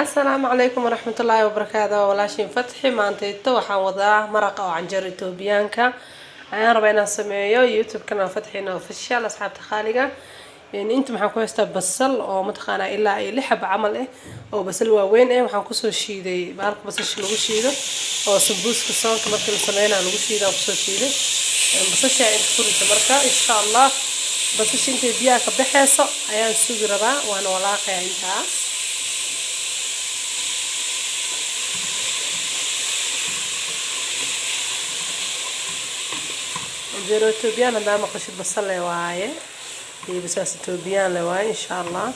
Asalaamu calaykum waraxmatullaahi wabarakaatu. Walaashiin Fatxi. Maantayto waxaan wadaa maraqa oo canjeero Itoobiyaanka ayaan rabaa inaan sameeyo. YouTube-kana Fatxina Official. Asxaabta khaaliga, inta maxaan ku haystaa? Basal oo mataqaanaa ilaa iyo lix xaba camal ah oo basal waaweyn ah. Waxaan kusoo shiiday bahalka basasha lagu shiido oo sambuuska soonka markii la sameynaya lagu shiido aan kusoo shiiday. Basasha inta ku rida. Marka insha Allah basasha intay biyaha ka baxeyso ayaan sugi rabaa, waana walaaqayaa intaas. Canjeero Etoobiyaan haddaa maqashid, basal le waaye iyo basaas Etoobiyaan le waaye. Insha Allah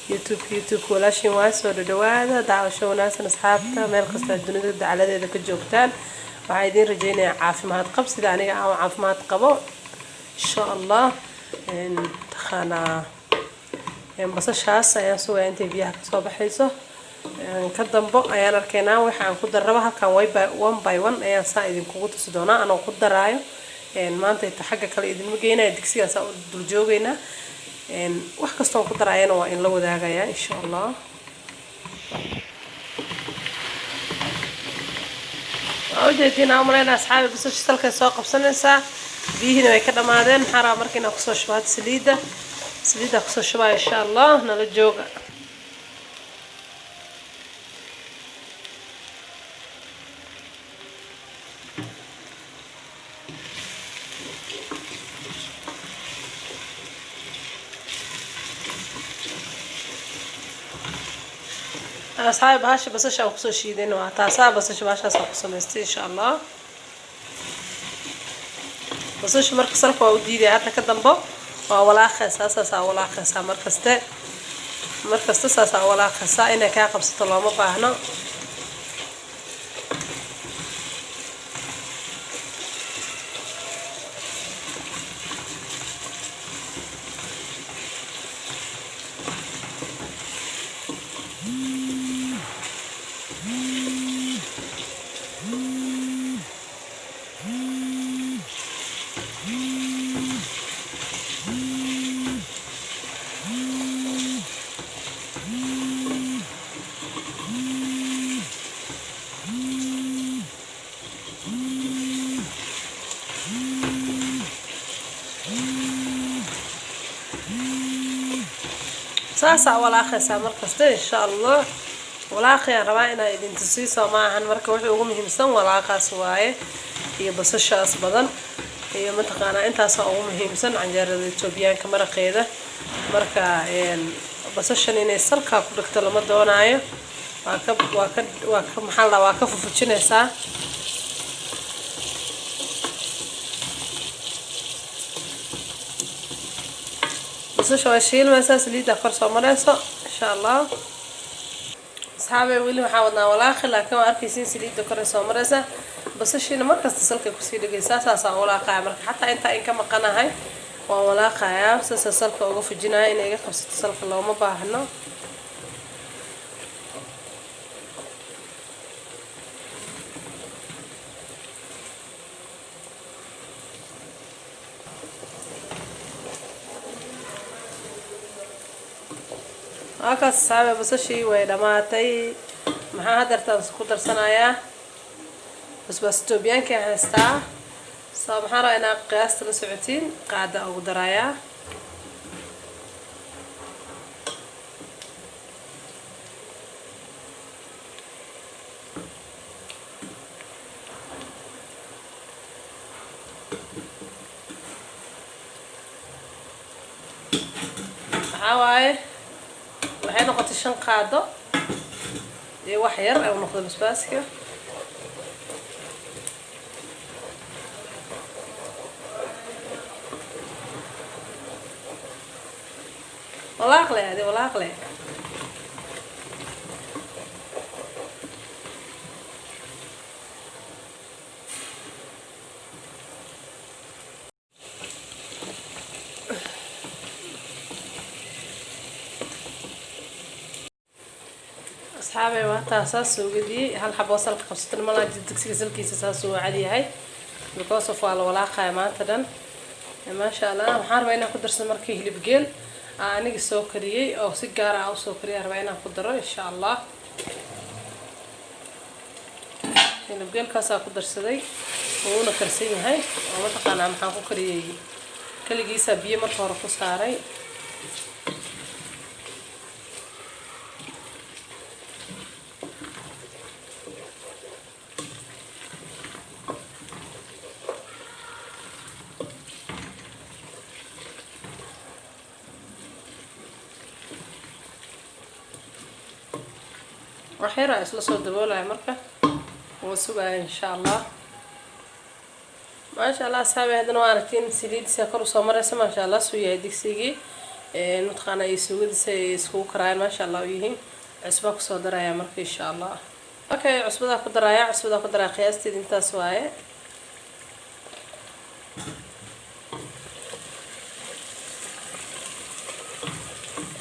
YouTube-ka walaashin waaye. Soo dhadhawaada, daawasho wanaagsan. Asxaabta meel kasta dunida dacaladeeda ka joogtaan, waxaa idiin rajeynayaa caafimaad qab sida aniga aan caafimaad qabo, insha Allah. Taqaanaa, basashaas ayaan sugaya intay biyaha kasoo baxayso. Ka dambo ayaan arkaynaa waxa aan ku darraba. Halkan one by one ayaan saa idinkugu tusi doonaa anoo ku daraayo. Maanta ita xagga kale idinma geynaya, digsigaasaa u dul joogaynaa. Wax kastoon ku daraayana waa in la wadaagayaa, insha Allah. Waa ujeediin aan umaleynaa, asxaabi, basasha salkay soo qabsanaysaa, biyihiina way ka dhamaadeen. Maxaa rabaa marka? Inaan kusoo shubo hadda saliidda. Saliiddaa kusoo shubaya, insha Allah. Nala jooga. Asxaabi, bahasha basasha aan kusoo shiidayna waa taasaa. Basasha bahashaas aan ku samaystay, insha Allah. Basasha marka salka waa u diidaya hadda ka dambo. Waa walaaqaysaa, saasaa walaaqaysaa markaste. Markasta saasaa walaaqaysaa, inay kaa qabsato looma baahno. Saasaa walaaqaysaa markasta, insha Allah. Walaaqayaan rabaa inaa idin tusiiso maahan. Marka wuxuu ugu muhiimsan walaaqaas waaye iyo basashaas badan iyo mataqaanaa intaasa ugu muhiimsan canjeerada Itoobiyaanka maraqeeda. Marka basashan inay salkaa ku dhigto lama doonaayo. Waa ka maxaa la, waa ka fufujinaysaa. Basasha waa shiilmaysaa, saliidda kor soo mareyso, insha Allah. Asxaabey, weli waxaa wadnaa walaaqi, laakiin waa arkaysiin saliidda kore soo mareysa. Basashiina markasta salkay kusii dhigaysaa. Saasaa walaaqaya. Marka xataa intaa in ka maqanahay waan walaaqayaa, saasaa salka uga fujinaya. Inay iga qabsato salka looma baahno. Halkaas, asxaabe, basashii way dhamaatay. Maxaa hadeertaan ku darsanayaa? Basbaas Etoobiyaankii haystaa. So maxaan rabaa inaa qiyaasta la socotiin. Qaada ugu darayaa. Maxaa waaye? Waxay noqotay 5 qaado iyo wax yar ay u noqday basbaaska. Walaaqle adi, walaaqle. Asxaabay, waa taasaa suugadii. Hal xaboo salka qabsatan malaa. Digsiga salkiisa saasuu cadyahay because of waa la walaaqaya maanta dhan, maasha Allah. Waxaan rabaa inaan ku darsado markii hilib geel aan aniga soo kariyey oo si gaar ah usoo kariyay rabaa inaan ku daro, insha Allah. Hilibgeelkaasaa ku darsaday, wuuna karsan yahay oo mataqaanaa maxaan ku kariyey, keligiisaa biyo marka hore ku saaray. Wax yaraa isla soo daboolaya, marka wuu sugaya insha Allah. Maasha Allah asxaabi, haddana waa aragtiin saliiddiisa kor usoo maraysa. Maasha Allah, suu yahay digsigii mataqaanaa iyo suugadiisa ay iskugu karaayaan, maasha Allah u yihiin. Cusbaa kusoo daraya marka insha Allah. Okay, cusbadaa ku daraya, cusbadaa ku daraya, qiyaasteeda intaas waaye.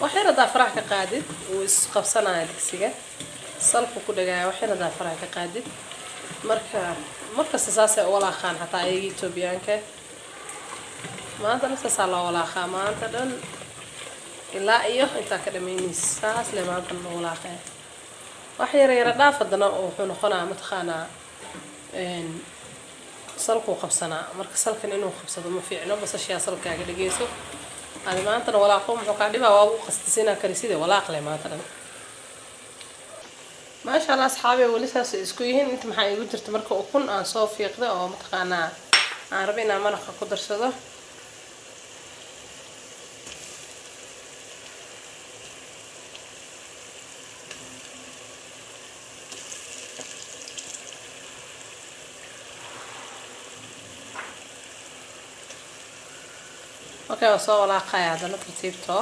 Wax yar haddaa faraha ka qaadid, wuu isqabsanaya digsiga, salku ku dhagaya. Wax yar haddaa faraha ka qaadid, marka markasta saasay u walaaqaan, xataa ayaga Etoobiyaanka. Maanta dhan saasaa loo walaaqaa, maanta dhan ilaa iyo intaa ka dhamaynaysa, saas le maanta loo walaaqaya. Wax yara yara dhaaf, haddana wuxuu noqonaa mataqaanaa salkuu qabsanaa. Marka salkan inuu qabsado ma fiicno, basashiyaa salkaaga dhageyso. Adi maantana walaaqo, muxuu kaa dhibaa? Waaba u qastisay kariside, walaaq leh maanta dhan. Maasha Allah asxaabi, weli saasay isku yihiin. Inta maxaa iigu jirta marka? Ukun aan soo fiiqday oo mataqaanaa aan raba inaan maraqa ku darsado. Okay, waan soo walaaqaya haddana tartiibto.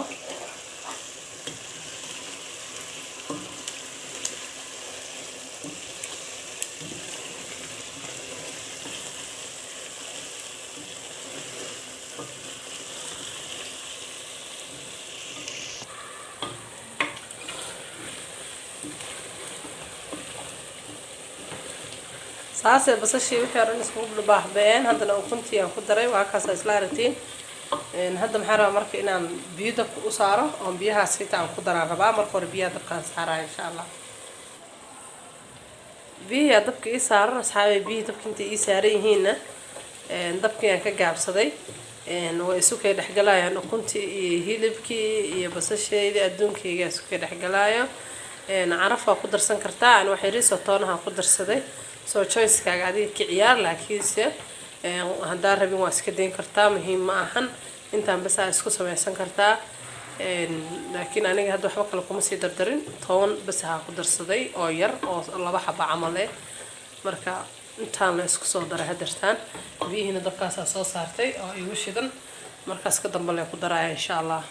Saasee basashii wixii o dhan iskugu baaxbeen. Haddana ukuntii aan ku daray, waa kaasa isla aragtiin. Hadda maxaa rabaa marka? Inaan biyo dabka u saaro oon biyahaas xitaa aan ku daraan rabaa. Marka hore biyaha dabkaan saaraya insha Allah. Biyihi dabka ii saaran asxaabay, biyihii dabka intay ii saaran yihiinna dabkii aan ka gaabsaday, way isu kay dhexgalayaan ukuntii iyo hilibkii iyo basasheydii, adduunkayga isu kay dhexgalaayo. Caraf waa ku darsan kartaa, ani waxay riso toonaha ku darsaday. Soo choicekaaga adiga ka ciyaar, laakiinse haddaa rabin waa iska dayn kartaa, muhiim ma ahan. Intaan bas aa isku samaysan kartaa, laakiin aniga hadda waxba kale kuma sii dardarin, toon bas haa ku darsaday oo yar oo laba xaba camal eh. Marka intaan la isku soo daray hadeertaan, biyihiina dabkaasaa soo saartay oo igu shidan. Markaas ka dambe lee ku daraya insha Allah.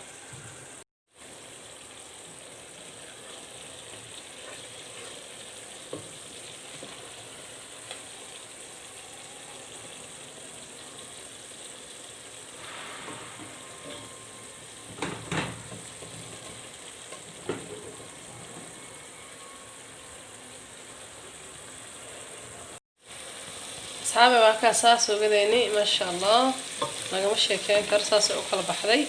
Asxaabi, waa kaa saas ogadayni. Maasha Allah, lagama sheekeyn karo, saasay u kala baxday,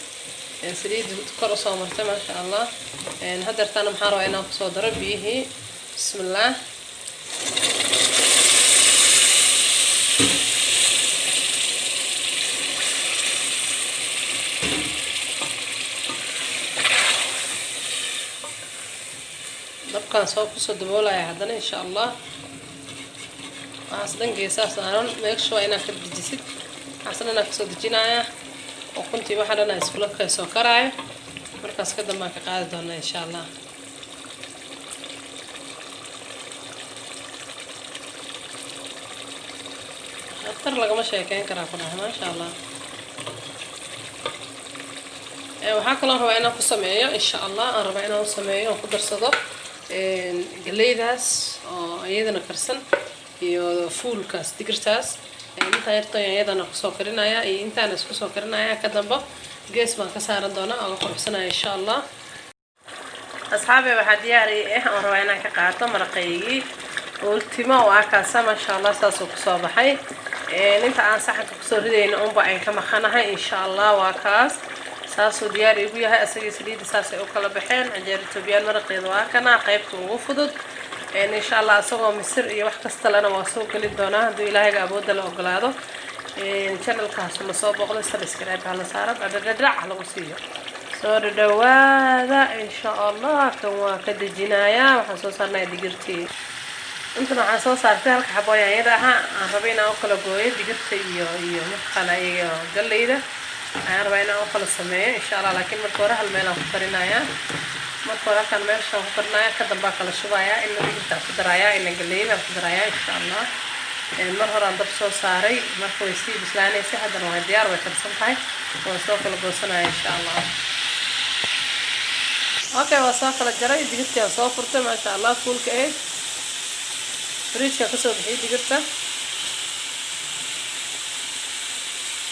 saliidda kor usoo martay, maasha Allah. Hadeertaana maxaa rabaa? Inaan kusoo daro biyihii. Bismillaah. Dabkaan soo kusoo daboolaya haddana insha Allah. Waxaas dhan geesaa saaran, make sure inaad ka dejisid. Waxaas dhan aan kasoo dejinaya, ukuntii waxa dhan aan iskula soo karaayo. Markaas ka dambaan ka qaadi doonaa insha Allah. Khatar, lagama sheekeyn karaa ku dhahay, maasha Allah. Waxaa kaloo rabaa inaan ku sameeyo insha Allah, aan rabaa inaan u sameeyo oon ku darsado galeydaas oo iyadana karsan iyo fuulkaas, digirtaas. Intaa yarto iyadana kusoo karinaya iyo intaana isku soo karinaya, ka dambo gees baan ka saaran doonaa oga quruxsanaya insha Allah. Asxaabi, waxaa diyaari ah oon rabaa inaan ka qaato maraqaygii ultimo. Waa kaasa, maasha Allah, saasuu kusoo baxay. Inta aan saxanka kusoo ridayna unba aan ka maqanahay insha Allah. Waa kaas, saasuu diyaar igu yahay asagii. Saliidda saasay u kala baxeen. Canjeero Etoobiyaan maraqeeda waa kana qaybta ugu fudud. Insha Allah isagoo misir iyo wax kasta lana waa soo gelin doonaa hadduu Ilaahayga awoodda la ogolaado. Channelkaas la soo booqdo, subscribe ha la saaro, dhadhadhadhac ha lagu siiyo. Soo dhadhawaada insha Allah. Kan waa ka dejinayaa, waxaan soo saarnaya digirtii. Intan waxaan soo saartay halka xabo yaanyada ahaa aan rabay inaan u kala gooyo digirta iyo mataqaana iyo galleyda ayaan rabaa inaan u kala sameeyo insha Allah. Laakiin marka hore hal meel aan ku karinayaa. Marka hore halkaan meeshaan ku karinaya, ka dambaa kala shubayaa, ina digirtaan ku darayaa, ina galleyda ku darayaa insha Allah. Mar hore aan dab soo saaray, marka way sii bislaanaysay, haddana waa diyaar, way karsan tahay, waan soo kala goosanaya insha Allah. Okay, waa soo kala jaray digirtii, aan soo furtay, maasha Allah. Fuulka ahayd fridgeka kasoo bixiyay digirta,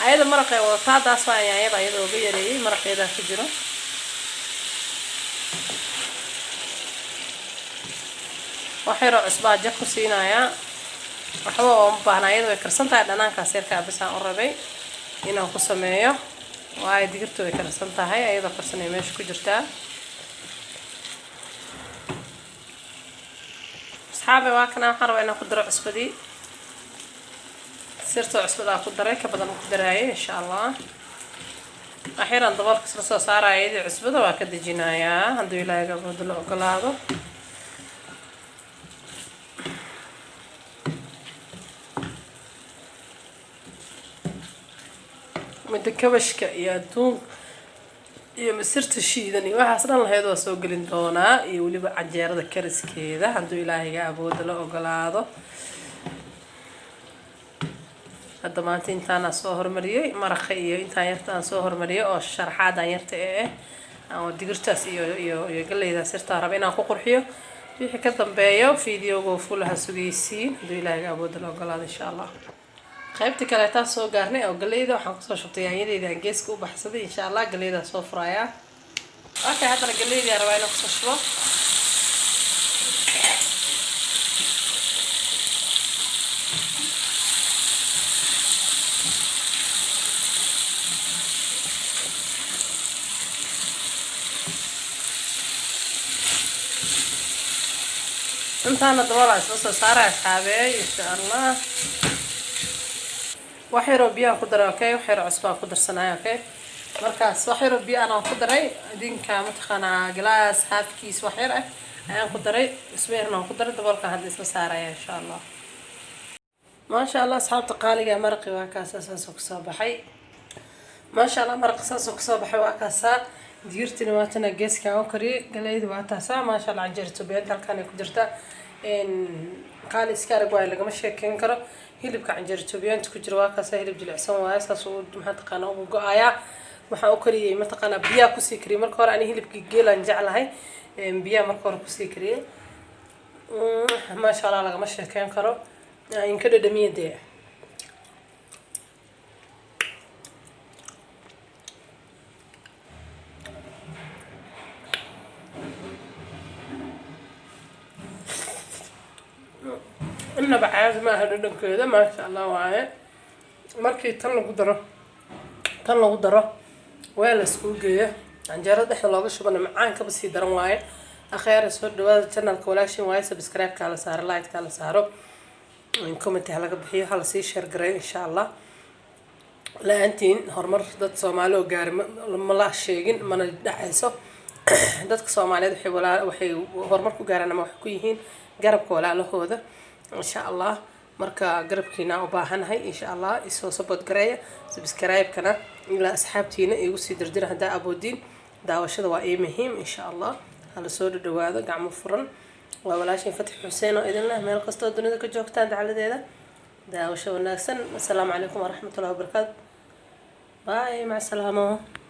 ayada maraqay wadataa, taas waa yaanyada ayada uga yareeyay, maraqeedaa ku jiro. Wax yaroo cusbaa jag ku siinayaa, waxba ooma baahna, ayada way karsan tahay. Dhanaankaas yarkaa bisaan u rabay inaan ku sameeyo, waayo digirtu way karsan tahay, ayadoo karsanay meesha ku jirtaa. Asxaabe, waa kana. Waxaan rabaa inaan ku daro cusbadii, sirtoo cusbadaa ku daray, ka badan ku daraayay insha Allah. Waxyaraan daboolka isla soo saaraya, iyadii cusbada waa ka dejinayaa hadduu Ilaahay gabooda la ogolaado. Midda kabashka iyo adduun iyo misirta shiidan iyo waxaas dhan lahayd waa soo gelin doonaa, iyo weliba canjeerada kariskeeda hadduu Ilaahayga awooda la ogolaado. Hadda maanta intaanaa soo hormariyey maraqa iyo intaan yarta aan soo hormariyey oo sharaxaadan yarta ee ah oo digirtaas iyo galleydaas yartaa raba inaan ku qurxiyo. Wixii ka dambeeyo videoga fulaha sugaysiin hadduu Ilaahayga awooda la ogolaado insha Allah. Qaybta kaleetaa soo gaarnay oo galleyda waxaan kusoo shubtay yaanyadeyda aan geeska u baxsaday insha Allah. Galleydaa soo furayaa. Okay, haddana galleydaa rabaa inaan kusoo shubo. Intaana daboolaa isla soo saaraya asxaabeey insha Allah. Wax yaroo biyaan ku daray. Okay, wax yaroo cusbaan ku darsanaya. Okay, markaas wax yaroo biyo anaan ku daray, idinka mataqaanaa galaas haafkiis wax yar ah ayaan ku daray, cusbo yarna aan ku daray. Daboolkan hadda isla saaraya insha Allah. Maasha Allah, asxaabta qaaliga, maraqi waa kaasa, saasoo kusoo baxay. Maasha Allah, maraqa saasoo kusoo baxay, waa kaasaa. Digirtina waatana geeskaan u kariyay, galeyda waa taasaa. Maasha Allah, canjeera tobiyaanta halkaan ay ku jirtaa, qaali iska arag waayo, lagama sheekeyn karo. Hilibka canjeera tobiyaanta ku jira waa kaasa, hilib jilicsan waaye, saas uu maxaa taqaanaa ugu go-ayaa. Waxaan u kariyey mataqaanaa biyaa kusii kariyey marka hore. Ani hilibka geelaan jeclahay, biyaa marka hore kusii kariyey. Maasha Allah, lagama sheekeyn karo, inka dhadhamiya dee. Inaba caadi maaha dhadhankeeda, maasha Allah waaye. Markii tan lagu daro, tan lagu daro, weel la iskugu geeyo, canjeerada dhexda looga shubana, macaan kaba sii daran waaye. Akheera, soo dhawaada channelka walaashin waaye. Subscribe-ka hala saaro, like-ka hala saaro, comment ha laga bixiyo, hala sii share gareeyo insha Allah. La-aantiin horumar dad Soomaali oo gaari ma la sheegin, mana dhacayso. Dadka Soomaaliyeed waxay horumar ku gaaraan ama waxay ku yihiin garabka walaalahooda insha Allah. Marka garabkiina u baahanahay insha Allah, isoo support gareeya, subscribe-kana ilaa asxaabtiina igu sii dirdira haddaa awoodiin. Daawashada waa ii muhiim insha Allah. Hala soo dhadhawaado, gacmo furan. Waa walaashin Fatix Xuseen oo idin leh meel kastoo dunida ka joogtaan dacladeeda, daawasho wanaagsan. Assalaamu calaykum waraxmatullahi wabarakaatu. Bye, maca salaamo.